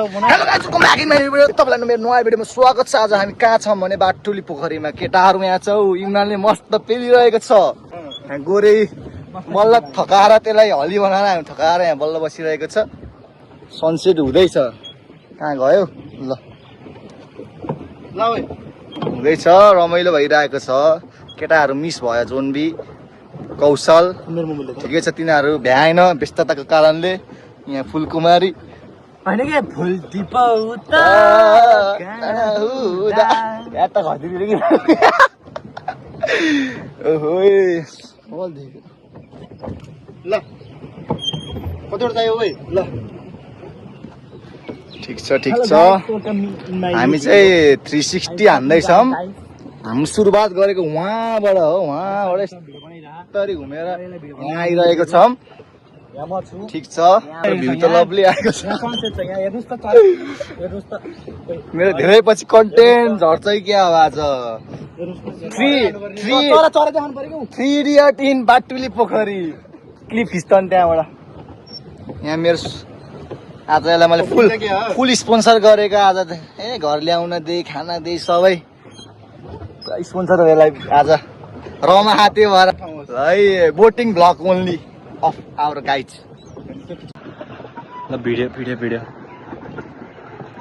Hello guys welcome back in my video तपाईहरुलाई मेरो नयाँ भिडियोमा स्वागत छ। आज हामी कहाँ छौं भने बाटुली पोखरीमा केटाहरु यहाँ छौ। इमरानले मस्त पेलिरहेको छ। यहाँ गोरे बल्ल थकाएर त्यसलाई हली बनाएर हामी थकाएर यहाँ बल्ल बसिरहेको छ। सनसेट हुँदैछ। कहाँ गयो ल ल ओइ हुँदैछ रमाइलो भइरहेको छ। केटाहरु मिस भयो जोनबी कौशल ठिकै छ तिनीहरु भ्याएन व्यस्तताको कारणले। यहाँ फुलकुमारी होइन के फुल टिपाउता या त घटिदियो कि ओहो बोल दे ल कतिवटा चाहियो ओइ ल ठीक छ हामी चाहिँ 360 हान्दै छौं। हामी सुरुवात गरेको वहाँबाट हो। वहाँबाट यस्तरी घुमेर यहाँ आइरहेको छौं। ठीक छ भ्यू त लभली आएको छ। मेरो धेरै पछि कन्टेन्ट झर्छ कि क्या हो आज। 3 इडियट इन बाटुली पोखरी क्लिप खिच्छन् त्यहाँबाट। यहाँ मेरो आज यसलाई मैले फुल स्पोन्सर गरेको आज ए घर ल्याउन दे खाना दे सबै स्पोन्सर हो यसलाई आज रमा हाते भएर है। Boating blog only of our guides. ल भिडियो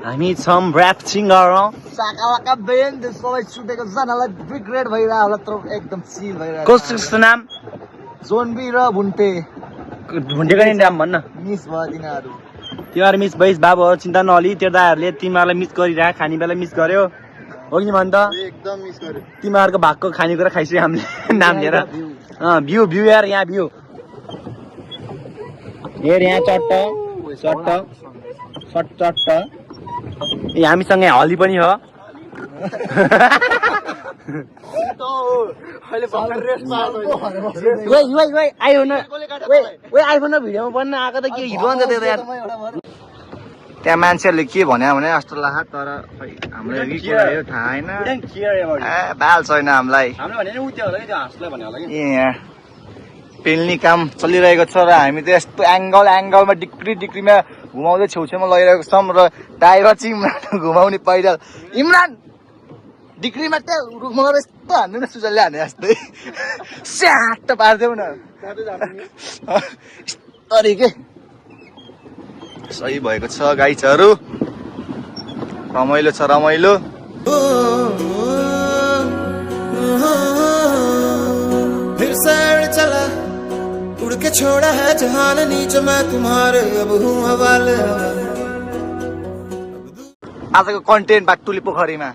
हामी छम ऱ्याफ्टिङ गरौँ। साकावाका बेन सबै सुतेको जनालाई रिग्रेट भइरहेको होला तर एकदम चिल भइरहेको। कस्तो नाम जोनबी र भुन्टे भुन्टेको नि नाम भन्न। मिस भयो तिनीहरू। तिमीहरू मिस भइस बाबुहरू चिन्ता नहली। त्यो दाहरूले तिमीहरूलाई मिस गरिरह खाने बेला मिस गर्यो हो कि भन् त एकदम मिस गर्यो। तिमीहरूको भागको खानेकुरा खाइसक्यो हामीले नाम लिएर। भ्यू यार यहाँ भ्यू हेर यहाँ चट्ट ए हामीसँग हली पनि हो। आइफोन भिडियोमा बन्न आएको त के हिरो अन्त त्यो यार। त्यहाँ मान्छेहरूले के भन्यो भने जस्तो लाग्छ तर खै हामीलाई के कुरा थाहा छैन। बाल छैन हामीलाई। यहाँ पेल्ने काम चलिरहेको छ र हामी त यस्तो एङ्गलमा डिक्रीमा घुमाउँदै छेउछेउमा लगिरहेको छौँ र ड्राइभर चाहिँ इमरान घुमाउने पैदल। इमरान डिक्रीमा त्यहाँ रुखमा गएर यस्तो हान्नु न सुजलले हाने जस्तै स्याट पारिदेऊ न यस्तरी के सही भएको छ। गाइजहरू रमाइलो छ रमाइलो। फिर सैर चला उड़ के छोड़ा है जहान नीचे मैं तुम्हारे अब हूँ हवाले। आजको कन्टेन्ट बाटुली पोखरीमा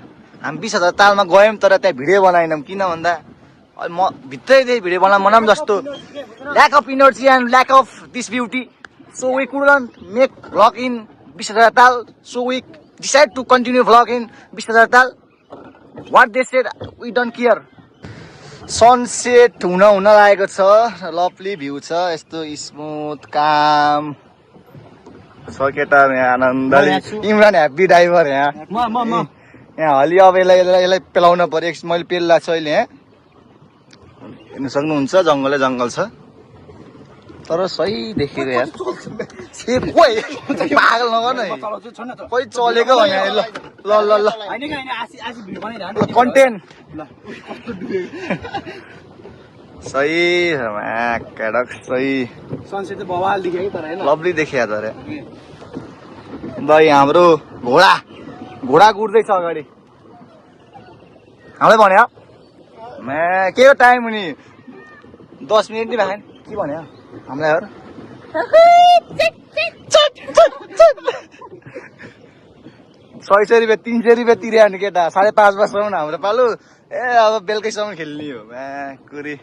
हामी 20,000 तालमा गयौँ तर त्यहाँ भिडियो बनाएनौँ। किन भन्दा म भित्रैदेखि भिडियो बनाउन मनाम जस्तो lack of energy and lack of this beauty so we couldn't make vlog in 20,000 ताल। So we decide to continue vlog in 20,000 ताल। What they said we don't care. Sunset हुन लागेको छ। लभली भ्यू छ यस्तो स्मुथ काम छ। केटा यहाँ आनन्दले इमरान ह्याप्पी ड्राइभर यहाँ हली। अब यसलाई पेलाउन पर्यो। मैले पेल्ला छु अहिले। यहाँ हेर्नु सक्नुहुन्छ जङ्गल छ तर सही देखियो यार। पागल नगर्नु है खोइ चलेको भने ल कन्टेन्ट सही सही सनसेट चाहिँ बवाल देखियो कि तर हैन लभली देखिया तर भाइ हाम्रो घोडा गुड्दैछ अगाडि। हामीलाई भन्यो के हो टाइम हुने 10 मिनट नि भएन के भन्यो हामीलाई हेर 600 रुपियाँ 300 रुपियाँ तिर्या नि केटा 5:30 बजीसम्म हाम्रो पालो। ए अब बेलुकैसम्म खेल्ने हो कुरी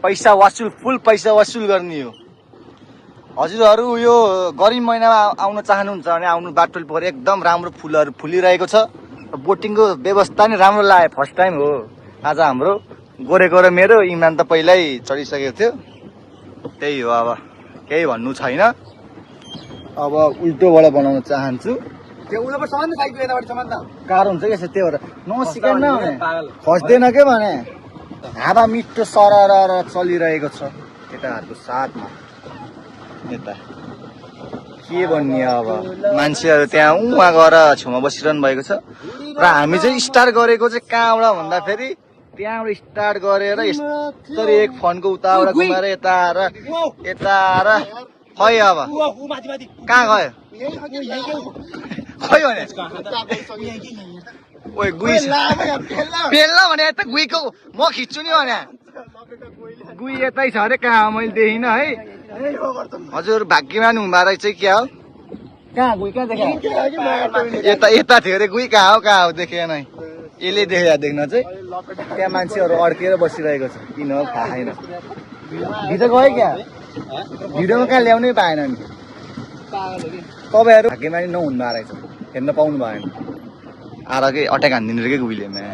पैसा वसुल फुल पैसा वसुल गर्ने हो। हजुरहरू यो गर्मी महिनामा आउन चाहनुहुन्छ भने आउनु बाटुली पोखरी एकदम राम्रो फुलहरू फुलिरहेको छ। बोटिङको व्यवस्था नि राम्रो लाग्यो। फर्स्ट टाइम हो आज हाम्रो गोरेको र मेरो। इमरान त पहिल्यै चढिसकेको थियो। त्यही हो अब केही भन्नु छैन। अब उल्टोबाट बनाउन चाहन्छु। त्यो उल्टोबाट समान त साइकल यताबाट समान त गाह्रो हुन्छ के त्यो भएर नसिकाउन भने खस्दैन के भने हावा मिठो सरर चलिरहेको छ केटाहरूको साथमा। यता के भन्ने अब मान्छेहरू त्यहाँ उहाँ गएर छेउमा बसिरहनु भएको छ र हामी चाहिँ स्टार्ट गरेको चाहिँ कहाँबाट भन्दाखेरि त्यहाँबाट स्टार्ट गरेर यस्तरी एक फनको उताबाट घुमाएर यता र खै अब कहाँ गयो खै भने ओइ गुई पेल्ला भने यता गुईको म खिच्छु नि भने गुई यतै छ अरे कहाँ मैले देखिनँ है हजुर भाग्यमान हुँदो रहेछ क्या हो कहाँ गुई कहाँ देखेँ यता थियो अरे गुई कहाँ हो देखेन है यसले देख्न चाहिँ त्यहाँ मान्छेहरू अड्केर बसिरहेको छ किन हो थाहा छैन भित्र गयो क्या भिडियोमा कहाँ ल्याउनै पाएन नि तपाईँहरू भाग्यमानी नहुँदो रहेछ हेर्न पाउनु भएन आरकै अट्याक हानिदिनु रहेछ गुईले म्या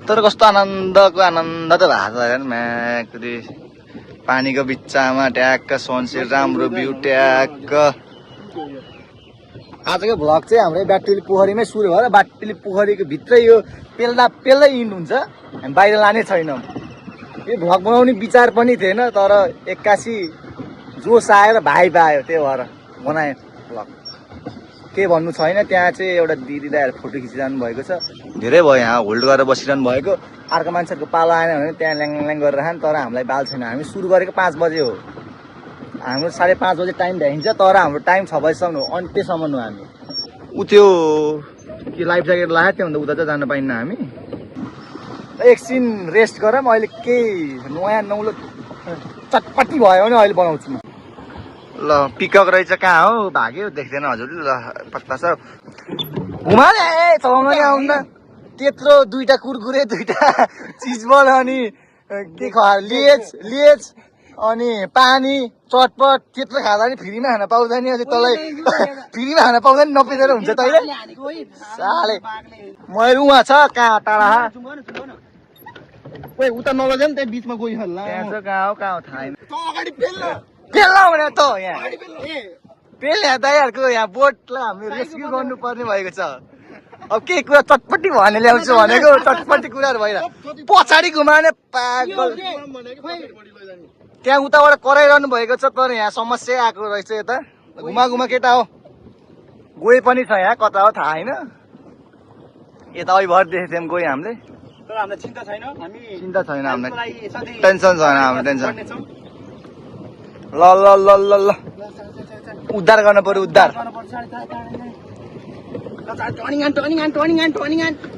तर कस्तो आनन्दको आनन्द त भएको छ हेर म्याकरी पानीको बिच्चामा ट्याक्क सनसेट राम्रो भ्यू ट्याक्क आजको भ्लग चाहिँ हाम्रो बाटुली पोखरीमै सुरु भयो र बाटुली पोखरीको भित्रै यो पेल्दै इन्ड हुन्छ हामी बाहिर लाने छैनौँ यो भ्लग बनाउने विचार पनि थिएन तर एक्कासी जोस आएर भाइब आयो त्यही भएर बनाएँ भ्लग के भन्नु छैन त्यहाँ चाहिँ एउटा दिदी दाइहरू फोटो खिचिरहनु भएको छ धेरै भयो यहाँ होल्ड गरेर बसिरहनु भएको अर्को मान्छेहरूको पालो आएन भने त्यहाँ ल्याङ गरेर खान् तर हामीलाई बाल छैन हामी सुरु गरेको 5 बजे हो हाम्रो 5:30 बजे टाइम भ्याइन्छ तर हाम्रो टाइम 6 बजीसम्म हो अन्त्यसम्म हो हामी उ त्यो के लाइफ ज्याकेट लगायो त्योभन्दा उता चाहिँ जान पाइन्न हामी एकछिन रेस्ट गरौँ अहिले केही नयाँ नौलो चटपटी भयो भने अहिले बनाउँछु म ल पिकअप रहेछ कहाँ हो भाग्यो देख्दैन हजुरले ल पत्ता छ घुमाले चलाउन नि आउनु त्यत्रो 2टा कुरकुरे 2टा चिजबल अनि के लेज अनि पानी चटपट त्यत्रो खाँदा नि फ्रीमा खान पाउँदैन अनि तँलाई फ्रीमा खान पाउँदैन नपेसेर हुन्छ तैँले साले मैले उहाँ छ कहाँ टाढा ओइ उता नलग्यो नि त्यहाँ बिचमा गइ हल्ला त्यहाँ छ कहाँ हो थाहा छैन त अगाडि पेल्ला भने त यहाँ पेल्ला दाइहरुको यहाँ बोटलाई हामीले रेस्क्यु गर्नुपर्ने भएको छ अब के कुरा चटपटी भने ल्याउँछु भनेको चटपटी कुराहरु भइरा पछाडी घुमाउने पागल त्यहाँ उताबाट कराइरहनु भएको छ तर यहाँ समस्या आएको रहेछ यता घुमा केटा हो गए पनि छ यहाँ कता हो थाहा छैन यता अघि भर देखेको थियौँ गए हामीले तर हामीलाई चिन्ता छैन हामीलाई टेन्सन छैन हाम्रो टेन्सन ल उद्धार गर्नु पर्यो उद्धार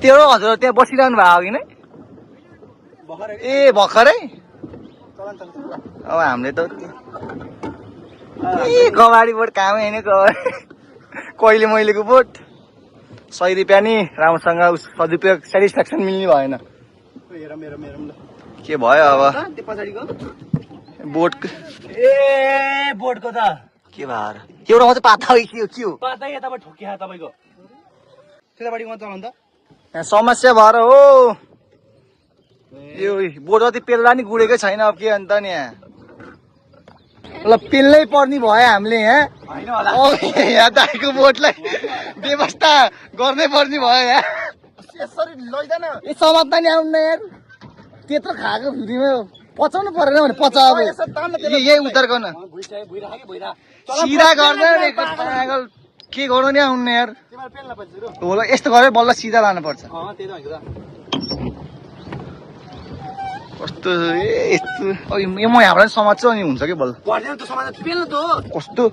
तेरो हजुर त्यहाँ बसिरहनु भएको कि नै ए भर्खरै अब हामीले त ए कबाडी बोट कामै होइन कहिले मैलेको बोट 100 रुपियाँ नि राम्रोसँग सदुपयोग सेटिस्फ्याक्सन मिल्ने भएन के भयो अब बोट ए बोटको त के भएर एउटा मात्रै पाता के हो पाता यताबाट ठोकिया तपाईको त्यतापट्टि म चलाउन त यहाँ समस्या भएर हो यो बोट जति पेल्दा नि गुडेकै छैन अब के अन्त नि यहाँ ल पेल्नै पर्ने भयो हामीले यहाँ दाइको बोटलाई व्यवस्था गर्नै पर्ने भयो यहाँ यसरी लैदैन ए समात्दा नि आउनु यार त्यत्रो खाएको फ्रीमा पचाउनु परेन भने पचा अब यही उद्धार गर्न सिधा गर्दैन पागल के गर्नु नि आउनु यार होला यस्तो गरेर बल्ल सिधा लानुपर्छ कस्तो यस्तो म यहाँबाट समात्छु अनि हुन्छ कि बल्ल कस्तो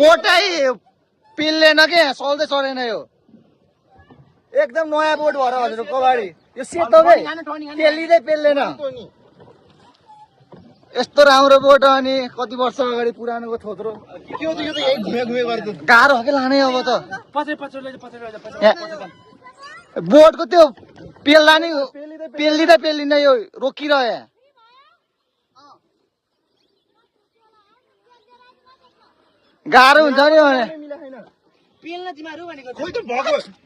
बोटै पेल्लेन के चल्दै चढेन यो एकदम नयाँ बोट भएर हजुर कबाडी यो सेतो पेल्लिँदै पेल्लेन यस्तो राम्रो बोट अनि कति वर्ष अगाडि पुरानोको थोत्रो गाह्रो हो कि लाने अब त बोटको त्यो पेल्दा नि पेल्लिँदै यो रोकिरह्यो गाह्रो हुन्छ नि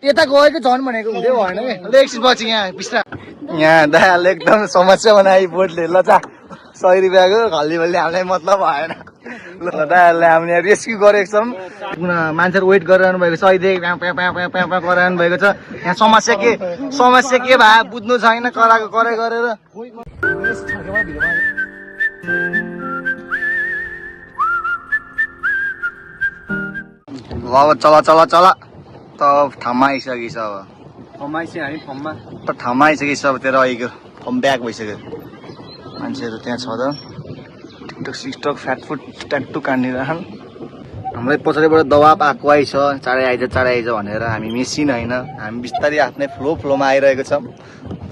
यता गएको झन् भनेको हुँदै भएन कि एकछिन पछि यहाँ बिस्तार यहाँ दायाले एकदम समस्या बनाए बोटले ल 100 रुपियाँको खल्ली भल्ली हामीलाई मतलब भएन ल दायाले हामीले रेस्क्यु गरेको छौँ मान्छेहरू वेट गरिरहनु भएको छ अहिले गरिरहनु भएको छ यहाँ समस्या के भयो बुझ्नु छैन कराएको कराई गरेर अब चला चला चला त ठाउँमा आइसकेछ अब मान्छे हामी फर्ममा त ठाउँमा आइसकेछ अब तेरो आइगयो फर्म ब्याक भइसक्यो मान्छेहरू त्यहाँ छ त टिकटक सिकटक फ्याटफुट ट्याटु काटिरहन् हामीलाई पछाडिबाट दबाब आएको आइछ चाँडै आइज भनेर हामी मेसिन होइन हामी बिस्तारै आफ्नै फ्लोमा आइरहेको छौँ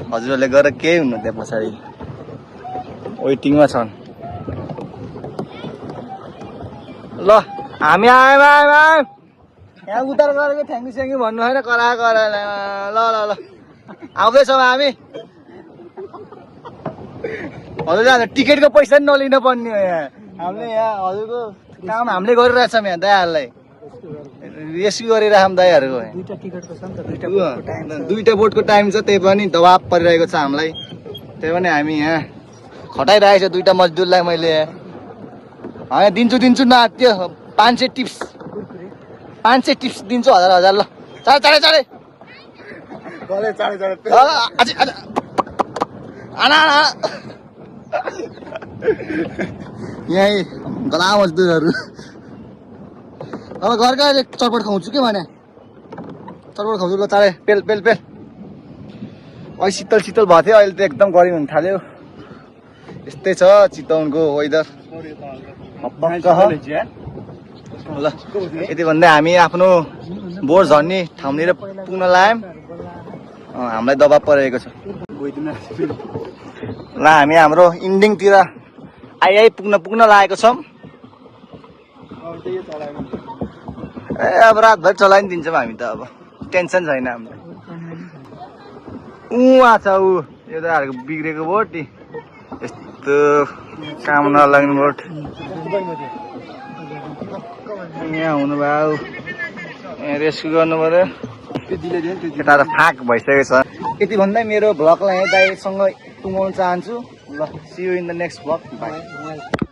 हजुरहरूले गएर केही हुनु त्यहाँ पछाडि वेटिङमा छन् ल हामी आयौँ यहाँ उतार गरेको थ्याङ्क्यु स्याङ्क्यु भन्नु होइन करा ल ल ल आउँदैछौँ हामी हजुर टिकटको पैसा पनि नलिन पर्ने हो यहाँ हामीले यहाँ हजुरको काम हामीले गरिरहेछौँ यहाँ दाइहरूलाई रेस्क्यु गरिरहेछौँ दाइहरूको दुईटा बोटको टाइम छ त्यही पनि दबाब परिरहेको छ हामीलाई त्यही पनि हामी यहाँ खटाइरहेको छ दुईटा मजदुरलाई मैले यहाँ दिन्छु न त्यो 500 टिप्स 500 टिप्स दिन्छु हजार ल चाँडै यहीँ गला मजदुरहरू अब घरका चटपट खुवाउँछु के भने चटपट खुवाउँछु ल चाँडै पेल अहिले शीतल भएको थियो अहिले त एकदम गर्मी हुन थाल्यो यस्तै छ चितवनको वेदर ल यति भन्दै हामी आफ्नो बोर झर्ने ठाउँनिर पुग्न लाग्यौँ हामीलाई दबाब परेको छ ल हामी हाम्रो इन्डिङतिर आइ पुग्न लागेको छौँ ए अब रातभरि चलाइ नि दिन्छौँ हामी त अब टेन्सन छैन हामीलाई उहाँ छ ऊ एउटाहरूको बिग्रेको बोट नि यस्तो काम नलाग्ने बोट यहाँ हुनुभयो यहाँ रेस्क्यु गर्नु पर्यो यता त फाक भइसकेको छ यति भन्दै मेरो भ्लगलाई दाइसँग टुङ्गाउन चाहन्छु ल see you in the next vlog by